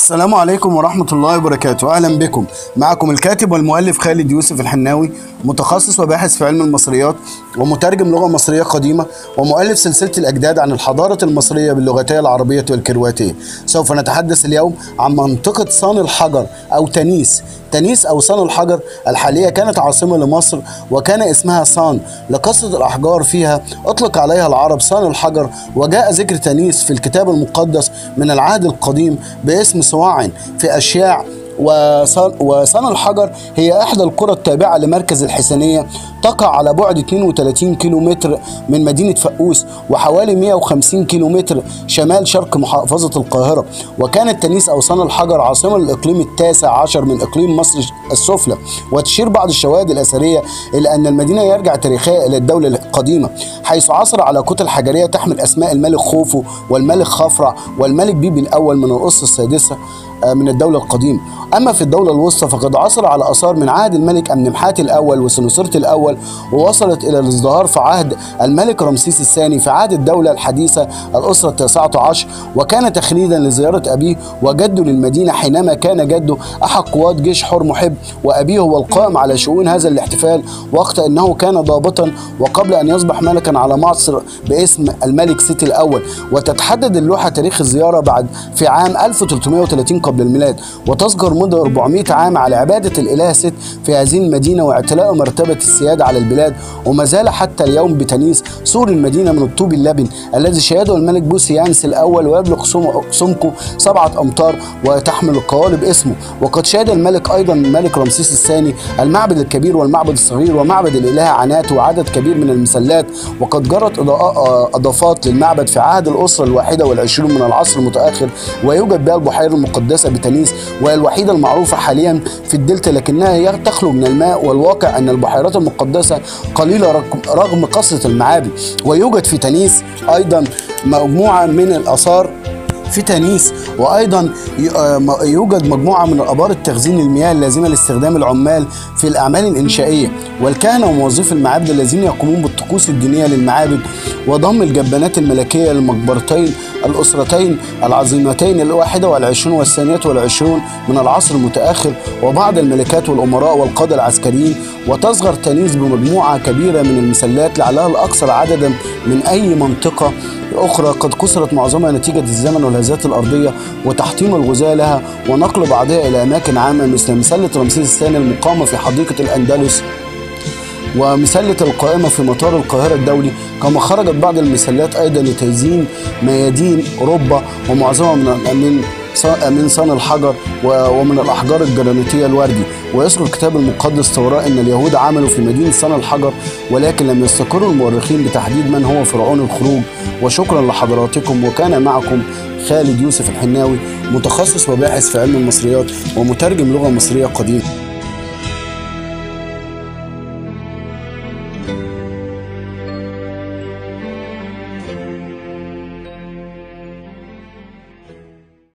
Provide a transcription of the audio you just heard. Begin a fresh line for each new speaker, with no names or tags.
السلام عليكم ورحمة الله وبركاته. أهلا بكم، معكم الكاتب والمؤلف خالد يوسف الحناوي، متخصص وباحث في علم المصريات ومترجم لغة مصرية قديمة ومؤلف سلسلة الأجداد عن الحضارة المصرية باللغتين العربية والكرواتية. سوف نتحدث اليوم عن منطقة صان الحجر أو تنيس. تنيس أو صان الحجر الحالية كانت عاصمة لمصر، وكان اسمها صان لكثرة الأحجار فيها، أطلق عليها العرب صان الحجر. وجاء ذكر تنيس في الكتاب المقدس من العهد القديم باسم صواعن في أشياع. وصان الحجر هي إحدى القرى التابعة لمركز الحسينية، تقع على بعد 32 كيلومتر من مدينة فقوس وحوالي 150 كيلومتر شمال شرق محافظة القاهرة. وكانت تنيس أو صان الحجر عاصمة للإقليم 19 من إقليم مصر السفلى. وتشير بعض الشواهد الأثرية إلى أن المدينة يرجع تاريخها إلى الدولة القديمة، حيث عثر على كتل حجرية تحمل أسماء الملك خوفو والملك خفرع والملك بيبي الأول من الأسرة السادسة من الدولة القديمة. أما في الدولة الوسطى فقد عثر على آثار من عهد الملك أمنمحات الأول وسنوسرت الأول، ووصلت إلى الازدهار في عهد الملك رمسيس الثاني في عهد الدولة الحديثة الأسرة 19. وكان تخليدا لزيارة أبيه وجده للمدينة حينما كان جده أحد قوات جيش حر محب، وأبيه هو القائم على شؤون هذا الاحتفال وقت أنه كان ضابطا وقبل أن يصبح ملكا على مصر باسم الملك سيتي الأول. وتتحدد اللوحة تاريخ الزيارة بعد في عام 1330 قبل الميلاد، وتذكر مدة 400 عام على عبادة الإله ست في هذه المدينة واعتلاء مرتبة السيادة على البلاد. وما زال حتى اليوم بتنيس سور المدينة من الطوب اللبن الذي شيده الملك بوسيانس الأول، ويبلغ سمكه 7 أمتار وتحمل القوالب اسمه. وقد شهد الملك أيضا الملك رمسيس الثاني المعبد الكبير والمعبد الصغير ومعبد الإله عنات وعدد كبير من المسلات. وقد جرت إضافات للمعبد في عهد الأسرة 21 من العصر المتأخر. ويوجد بها البحيرة المقدسة بتنيس، وهي الوحيدة المعروفة حاليا في الدلتا، لكنها تخلو من الماء. والواقع أن البحيرات المقدسة قليلة رغم كثرة المعابد. ويوجد في تنيس أيضا مجموعة من الآثار في تنيس، وأيضا يوجد مجموعة من الآبار التخزين المياه اللازمة لاستخدام العمال في الأعمال الإنشائية والكهنة وموظفي المعابد الذين يقومون بالطقوس الدينية للمعابد، وضم الجبانات الملكية للمقبرتين الأسرتين العظيمتين 21 و22 من العصر المتأخر، وبعض الملكات والأمراء والقادة العسكريين. وتصغر تنيس بمجموعة كبيرة من المسلات لعلها الأكثر عددا من أي منطقة أخرى، قد كسرت معظمها نتيجة الزمن والهزات الأرضية وتحطيم الغزاة لها ونقل بعضها إلى أماكن عامة مثل مسلة رمسيس الثاني المقامة في حديقة الأندلس ومسلة القائمة في مطار القاهرة الدولي. كما خرجت بعض المسلات أيضا لتزيين ميادين أوروبا، ومعظمها من صان الحجر ومن الأحجار الجرانيتية الوردي. ويذكر الكتاب المقدس التوراة أن اليهود عملوا في مدينة صان الحجر، ولكن لم يستقروا المؤرخين بتحديد من هو فرعون الخروج. وشكرا لحضراتكم، وكان معكم خالد يوسف الحناوي، متخصص وباحث في علم المصريات ومترجم لغة مصرية قديمة.